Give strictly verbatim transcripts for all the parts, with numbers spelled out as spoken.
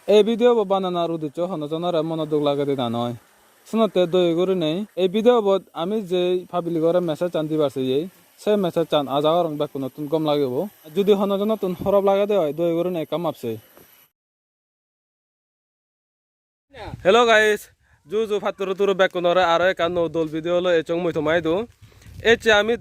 Ei video bo bananar uddeccho hono jonore mono duk lagede na noi. Senotte doye gurinei ei video bot ami je public ore message an dibar seye, se message an aja gorong bekkunottun gom lagibo. Judi hono jonottun horop lagede oi, doye gurinei ekka map sei. Hello guys, ju ju patturu turu bekkunore aro ekkan nuo dol video loi echong mui toma idu. Ecche ami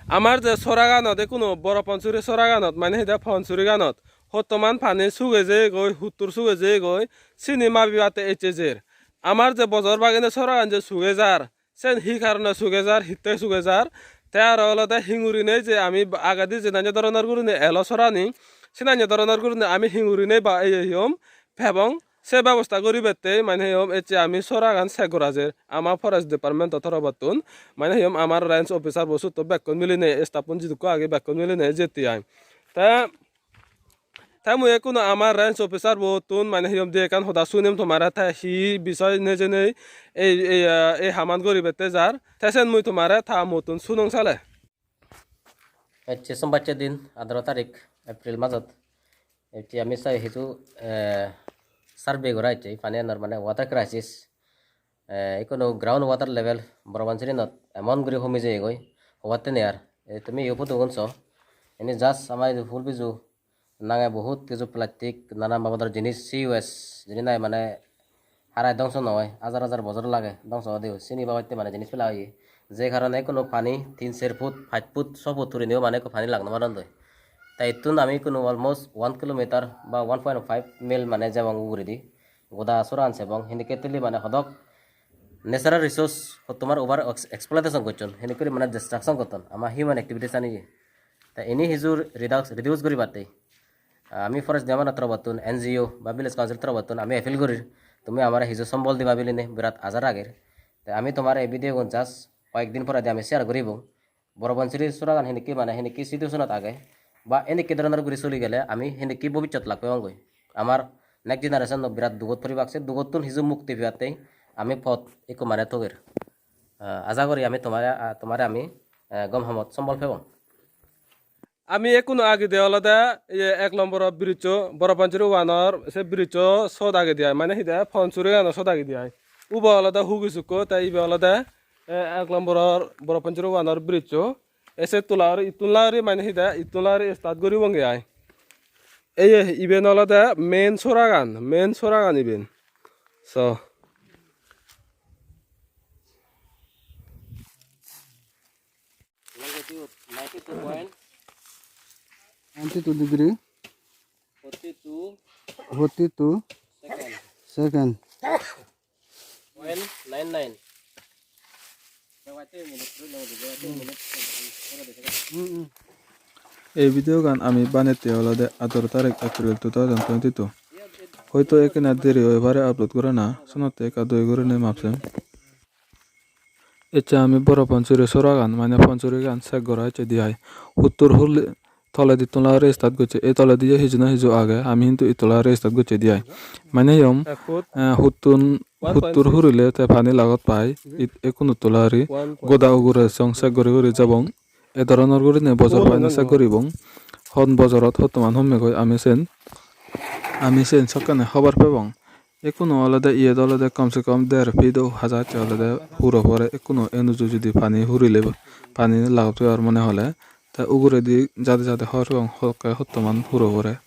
amar je soraganot, ekkuno boro Ponsuri soraganot, mane hide Ponsuri ganot hottoman pani suge jeyegoi, huttur suge jeyegoi, sini mabibatte ecche jer. Amar je bojor bagine soragan je suge jar, sen hi karone suge jar, hitte suge jar? Te aro olode hingurinei je ami agedi jenanye doronor gurinei elo sorani, senanye doronor gurinei ami hingurinei ba ei, ei hom pebong, se bebosta guribatte mane hom ecche ami soragan check gora jer. Ama forest department o torobottun mane hom amar range officer bo sutto bekkun milinei, staff un jidukko age bekkun milinei jette ai. Te Te mui ekkuno amar range officer bottun mane hiyom di ekkan hoda sunim tomare, te hi bisoy nejenei ei, ei, ah, ei haman guribette jar. Te sen mui tomare ta muttun sunong sale. Ecche sombacche din, adaro tarik April majot. Ecche ami sai hisu, eh, survey gora ecche, pani anor mane water crisis. Eh, ikkunu ground water level Boro Pansurinot emon guri homi jeyegoi, hobatte nei ar. Eh, tumi iyo photo gun so. Ini just ama idu phul biju nange, bohut kisu plastic, nanan babodor jinis, C U S, jini nai mane harai dongso noi, hajar hajar bojor lage dongso ode, sini babatte mane jinis pela oye. Je karone ikkunu pani tin ser foot, pach foot, so foot turineo mane ikko pani lagno parondoi. Ta ittun ami ikkunu almost one kilometer ba one point five mile mane jebong uguredi. Goda soran sebong, hindikke tuli mane hodok natural resource hottomar over ex-, exploitation gocchon, hindikke guri mane destruction gotton ama human activities ani. Ta ini hiju reduce, reduce guribatte, ah, ami forest department torobottun, N G O ba village council torobottun ami appeal gurir, tumi amare hiju sombol diba biline birat aja ragir. Ta ami tomar ei video gun just koyek din poredi ami share guribong. Boro Pansuri soragan hinekki mane hinekki situation ot age ba hinekki dhoronor guri soli gele ami hinekki bobissot lak pebong goi. Amar next generation no birat dugot poribak, se dugottun hiju mukti pebatte ami pot ekko mane toger. Ah, aja gori ami tomare, ah, tomare ami, eh, gom hamot sombol pebong. Ami ekkuno agede olode ye ek lombor bridge-o, Boro Pansuri one-or se bridge-o sot agede ai, mane hide Pansuri gano sot agede ai. Ubo olode Hugisukko, te ibe olode, eh, ek lombor Boro Pansuri one-or bridge-o. Ese tula uri, ittun la uri mane hide, ittun la uri start guribonge ai. Eye, iben olode main soragan, main soragan iben. So. Longitude ninety-two point ninety-two degree. Forty-two. Forty-two. Second. Second. Point nine nine. Ei video gan ami banette olode atharo tarik April two thousand twenty-two. Hoito ekkena deri oi pare upload gorana, senotte ekka doi gurinei map sem. Ecche ami Boro Pansuri soragan, mane Pansurigan check gora ecche di ai. Huttur hul-, toledi tula uri start gocche. Ei toledi yo hiju na hiju age, ami hintu itula uri start gocche di ai. Mane yom, eh, huttun, huttur hurile te pani lagot pai. It ekkunu tula uri. Goda ugure song check guri guri jabong. E dhoronor gurinei bojor paine check guribong. Hon bojorot hottoman hommegoi ami sen, ami sen sokkene hobor pebong. Ekkuno olode iyot olode kom se kom der feet o haja hacche olode huro pore, ekkuno enuju judi pani hurile pani lagot pebar mone hole, te uguredi jade jade hobor pebong hokke hottoman huro pore.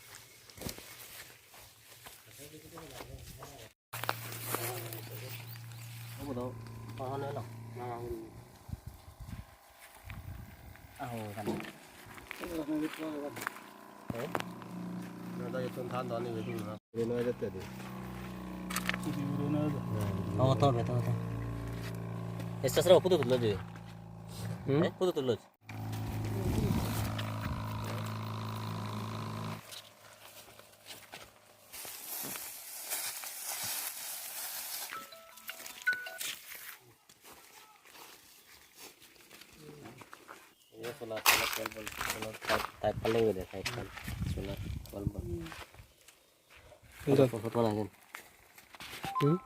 Ye solar, solar, twelve volt, solar type, type fan lageye de, type fan, solar, twelve volt. Enjoy. Photo na jen. Hmm?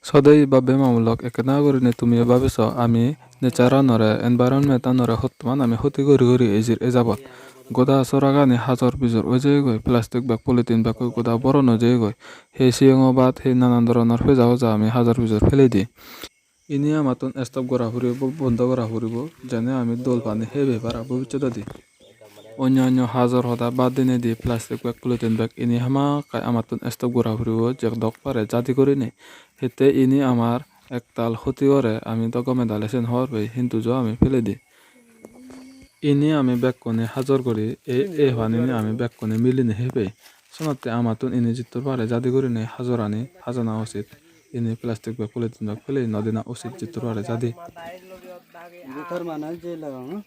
Sodei babbe mamulok ekkena gurinei tumiyo babiso ami nature-anore, environment-anore hottoman ami hoti guri guri ejir ejabot. Goda soragani hajor bijor oi jeyegoi, plastic bag, polythene bag-oi goda boron oi jeyegoi. He siyongo bad, he nanan doronor peja hoja ami hajor bijor pelei di. Ini amattun stop gora puribo, bondo gora puribo, jene ami dol pani hebe para bobissododi. Onyo onyo hajor hoda bad dinei di plastic bag, polythene bag ini hamakkai amattun stop gora puribo, jekdok pare jadi gurinei. Hitte ini amar ektal hoti gore, ami do gome dale sen hobor pei, hintu jo ami pelei di. Ini ami bekkune hajor guri, ei, ei panini ami bekkune milinei hei pei. Senotte amattun ini jittur pare jadi gurinei hajorani hajana usit. Ini plastic bag, polythene bag pelei no dina usit jittur pare jadi. Motor mane je lagang.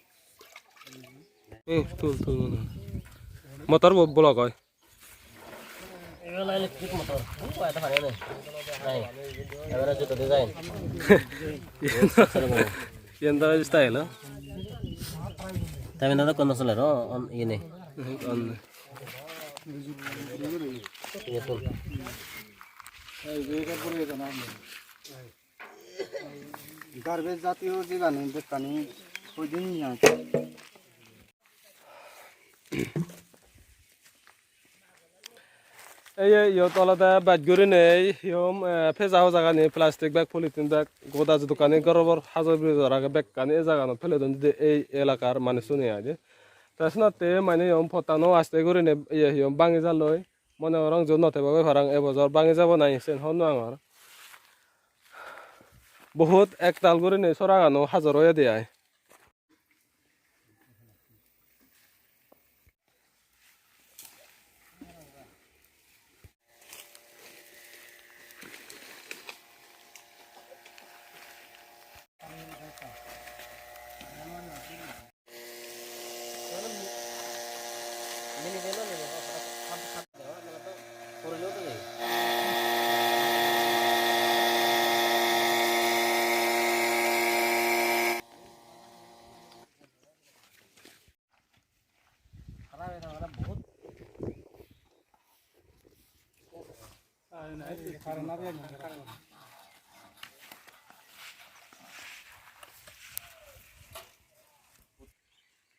Eh, tul, tul, mane. Motor bo-, block oi. Iyan oley electric motor. Ui, koi ta pani nei. Nei. Ebare jotto de jai. Iyan do style, oh. Tami na do kono soler, oh, on, iye nei. On. Iye tun. Garbage jatiyo jigani bekkani hoi din ni age. Ei, ei, iyot olode bej gurinei, iyom, eh, peja hojagani, plastic bag, polythene bag, goda jodokkani gorobor hajor bijor age bekkani ei jaganot pele don, judi ei elakar manuchchune aai de. Te senotte mane iyom pottano aste gurinei, iye, iyom bangi jalloi. Mone gorong jiyot no tebogoi parang, e bojor bangi jabo nahi, siyen hobor no pangor. Bohut ektal gurinei soragano hajor oyede aai.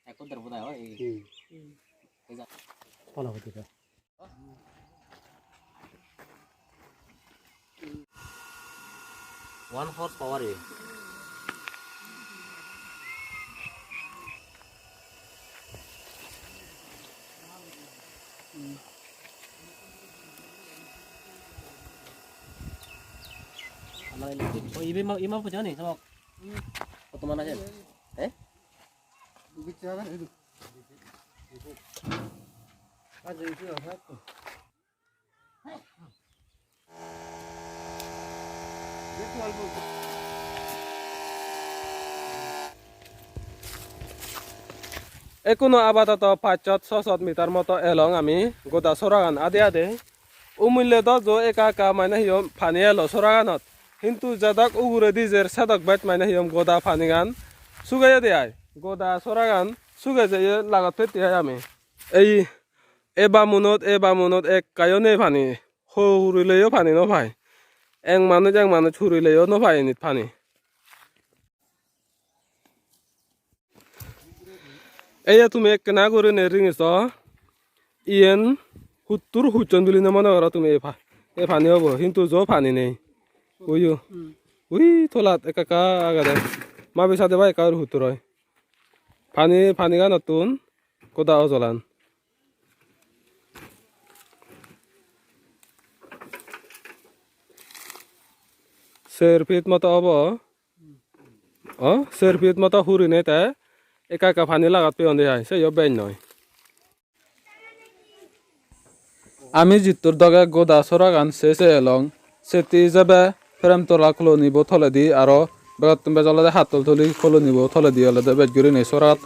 Ekko der boda oi. Hmm. Ei ja. Pala hoti ka. One horse power e. Ala ini. Oh, ibe ma, ima punya nih, sama. Foto mana aja? Eh? Ekkuno apatoto pachshot soshot meter moto elong ami goda soragan ade ade. Umille do jo ekka ekka mane hiyom pani elo soraganot. Hintu jedok uguredi jer sedok bej mane hiyom goda panigan sugeyede ai. Goda soragan suge jeye lagot petti ai ami. Ei, ei bamunot, ei bamunot ekkayo nei pani. Ho hurileyo pani no pai. Ek manuj, ek manuj hurileyo no pai enit pani. Ei je tumi ekkena gurinei ringi so, iyen huttur hucchon bilinei mone goro tumi ei pa-, ei pani obo, hintu jo pani nei. Uyo. Hmm. Ui tolat ekka ekka agede. Mabi sade bai ekka guri huttur oi. Pani, paniganottun goda ojolan. Ser feet moto obo. O, ser feet moto hurinei te ekka ekka pani lagat peyon de ai, seyo bej noi. Ami jittur doge goda soragan se se elong, setti jebe Premtola colony bo toledi aro begottun bej olode Hattoltoli colony bo toledi olode bej gurinei sorat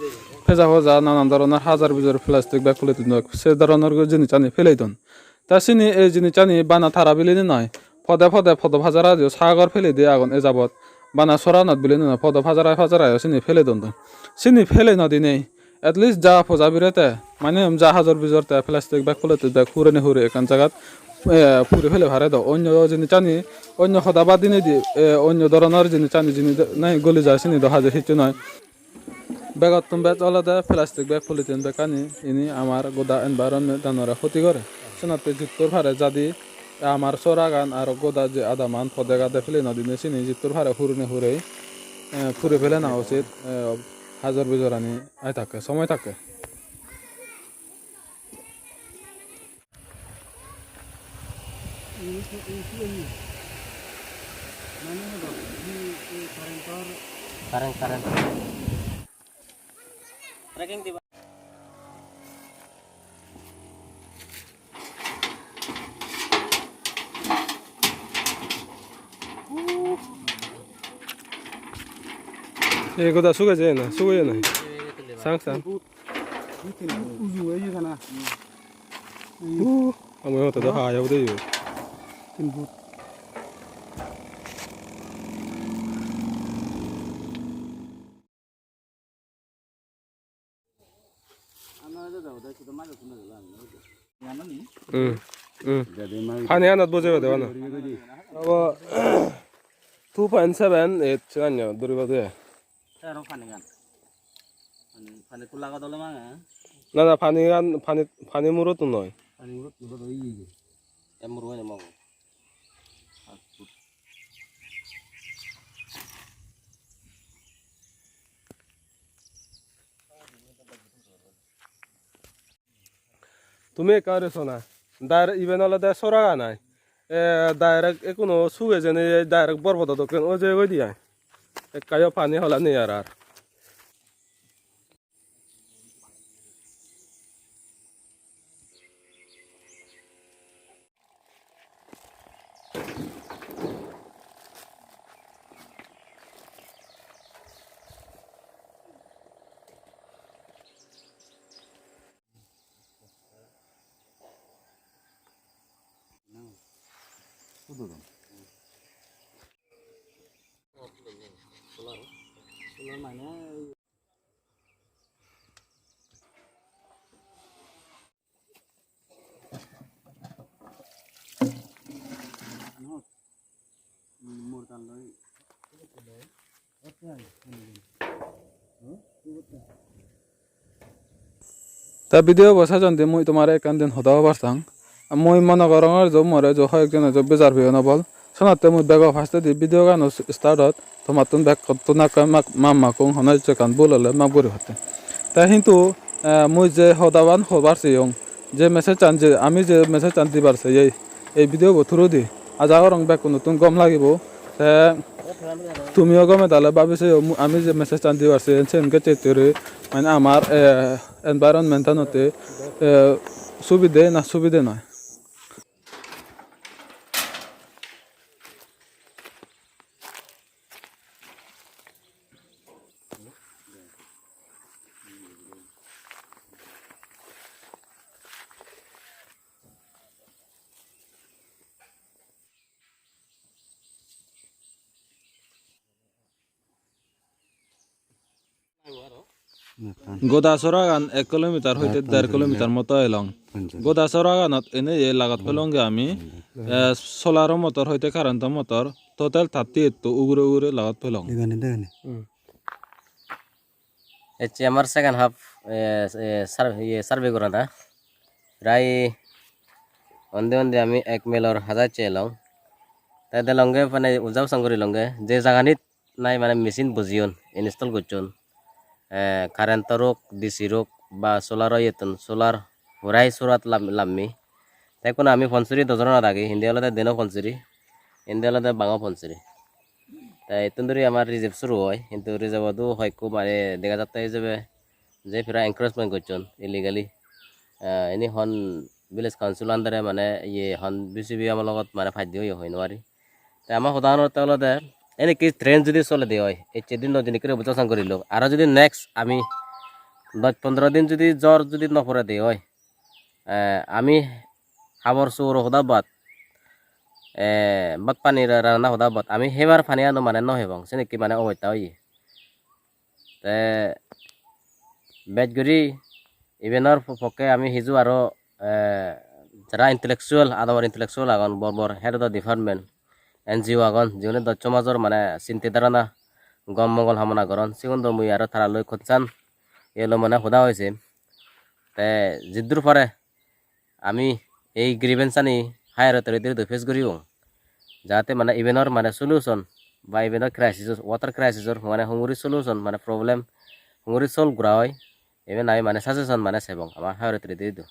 peja poja nanan doronor hajar bijor plastic bag polythene bag se doronor jinisani pelei don. Te sini ei jinisani bana tara bilinei noi, pode pode podo pajaradiyo sagor pelei de agon e jabot. Bana soranot bilinei noi, podo pajarai pajarayo sini pelei don don. Sini pelei no dinei, at least ja poja birete, mane ja hajor bijor te plastic bag, polythene bag hurene hure ekkan jagat eh, puri fele pare do. Onyo jinisani, onyo hoda bad dinedi, eh, onyo doronor jinisani, jini do-, nahi goli jai sini do haje hissu noi. Begottun bej olode plastic bag, polythene bag ani, ini amar goda environment anore hoti gore. Senotte jittur pare jadi amar soragan aro goda je adaman pode gade fele no dine sini jittur pare hurine hurei, eh, puri felena usit, eh, hajor bijorani ai thakke, somoi thakke. Current, current. Trekking diba. Ei goda suge jeye na, suge jeye na. Sang sang. Uju, uju, ei jana. Uh, ami hoto do hai obode yo. Tin foot. Hmm, hmm. Pani anot bojebe de bana. Abo two point seven eight se anyo duribo de. Te aro pani gan. Pani, pani tula godole mange. Na, na, pani gan, pani, pani murot noi. Pani murot, murot oi geye. Te muro oi mago. Tumi ekka ore sona. Dar iben olode soragan ai. Eh, direct ekkuno suge jene direct bor podo dokken oi je goi di ai. Ekka yo pani hola nei ar ar. Te video bo sejondi mui tomare ekkan din hoda hobar sang. Mui mone gorongor jo more jo hoyek jone jo bejar peyon obol. Senotte mui bego first-edi video gano start-ot tomattun bekkottun akke mak-, map makkung, hono hissu ekkan bul ole map guri patte. Te hintu, eh, mui je hodaban hobar seyong, je message-an je, ami je message-an dibar seyei, ei video bo through di. Aja gorong bekkunottun gom lagibo. Te tumiyo gome dale babi seyo, mu-, ami je message-an dibar seyen, siyen gecche guri, mane amar, eh, environment-anotte, eh, subide na subide noi. Goda soragan ek kilometer hoite der kilometer moto elong. Goda soraganot ene ye lagat pelonge ami, eh, solar motor hoite current motor total thirty eight to ugure ugure lagat pelong. Degani, degani. Hmm. Ecche amar second half, eh, eh, sur-, iye, survey gorana. Prai onde onde ami ek melor haja ecche elong. Te delonge mane ulja usang guri longe. Je jaganit nai mane machine bojeyon, install gocchon. Eh, current-o rok, D C rok ba solar-o iyettun, solar purai surat lam-, lammi. Te ekkun ami Ponsuri dojoronot agi, indi olode deno Ponsuri, indi olode bango Ponsuri. Te ittun duri amar reserve suru oi, hintu reserve-o do hoyekko mane dega jatte ijebe je pura encroachment gocchon illegally. Ah, ini hon village council under-e mane iye hon V C P amologot mane pajdi oye hoi no pari. Te ama hoda hon olode, enekke train judi solede oi, ecche din no din ikkire bujo sang guri lok. Aro judi next ami dosh pondro din judi jor judi no porede oi, eh, ami habor sugoro hoda bad, eh, bhat pani ra-, rana hoda bad, ami hebar pani ano mane no hebong, senekke mane obosta oye. Te bej guri ibenor po-, pokke ami hiju aro, eh, jara intellectual, adamor intellectual agon, bor bor head of the department, N G O agon, jiune do somajor mane sinti dharana gom mongol hamona goron, sigun do mui aro tara loi concern, elo mane hoda hoise. Te jiddur pare ami ei grievance ani higher authority do face guribong, jate mane ibenor mane solution ba ibenor crisis, water crisis or mane hunguri solution, mane problem hunguri solve gora oi, iben ami mane suggestion mane sebong ama higher authority do.